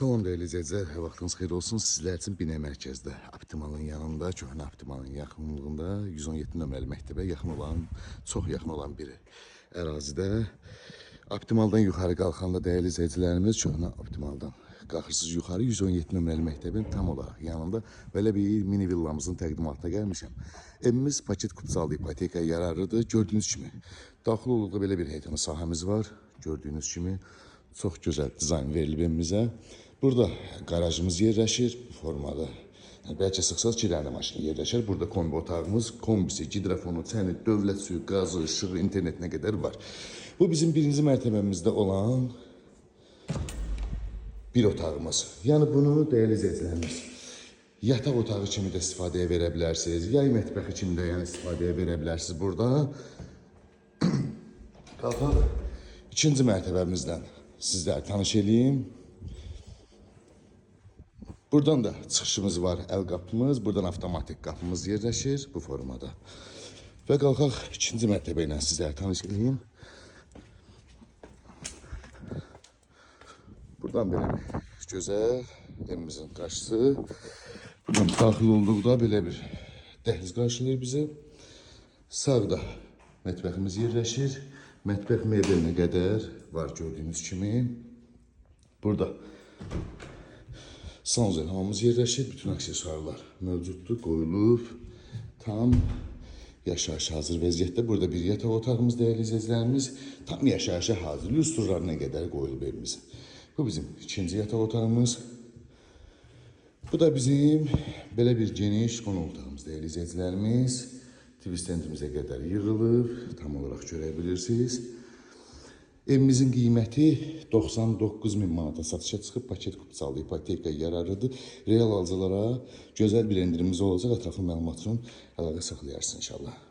Salam dəyərli izləyicilər, hər vaxtınız xeyir olsun. Sizlər üçün Binə mərkəzdə, Optimalın yanında, köhnə Optimalın yaxınlığında 117 nömrəli məktəbə yaxın olan, çox yaxın olan bir ərazidə Optimaldan yuxarı qalxanda dəyərli izləyicilərimiz, köhnə Optimaldan qalxırsınız yuxarı 117 nömrəli məktəbin tam olaraq yanında belə bir mini villamızın təqdimatına gəlmişəm. Evimiz paket kupçalı ipotekaya yararlıdır. Gördüyünüz kimi daxil olduqda belə bir həyətan sahəmiz var. Gördüyünüz kimi çox gözəl dizayn verilib evimizə. Burada qarajımız yerləşir bu formada. Yəni, bəlkə sıxsaz iki dənə maşın yerləşir. Burada kombi otağımız, kombisi, gidrofonu, çəni, dövlət suyu, qazı, işığı, internetinə qədər var. Bu bizim birinci mərtəbəmizdə olan bir otağımız. Yəni bunu dəyərli izləyicilərimiz yataq otağı kimi də istifadəyə verə bilərsiniz. Yay mətbəxi kimi də yəni istifadəyə verə bilərsiniz burada. Qalxaq ikinci mərtəbəmizdən sizləri tanış eləyim. Buradan da çıxışımız var, əl qapımız. Buradan avtomatik qapımız yerləşir bu formada. Və qalxaq ikinci mərtəbə ilə sizləri tanış eləyim. Buradan belə bir gözəl evimizin qarşısı. Buradan daxil olduqda belə bir dəhliz qarşılayır bizi. Sağda mətbəximiz yerləşir. Mətbəx mebelinə qədər var gördüyünüz kimi. Burada sanuzel hamamımız yerləşir. Bütün aksesuarlar mövcuddur, qoyulub. Tam yaşayışa hazır vəziyyətdə. Burada bir yataq otağımız dəyərli izləyicilərimiz. Tam yaşayışa hazır. Lüstrlarına qədər qoyulub evimizin. Bu bizim ikinci yataq otağımız. Bu da bizim belə bir geniş qonaq otağımız dəyərli izləyicilərimiz. TV stendimizə qədər yığılıb, tam olaraq görə bilirsiniz. Evimizin qiyməti 99 min manata satışa çıxıb, paket kupçalı ipoteka yararlıdır. Real alıcılara gözəl bir endirimimiz olacaq. Ətraflı məlumat üçün əlaqə saxlayarsınız inşallah.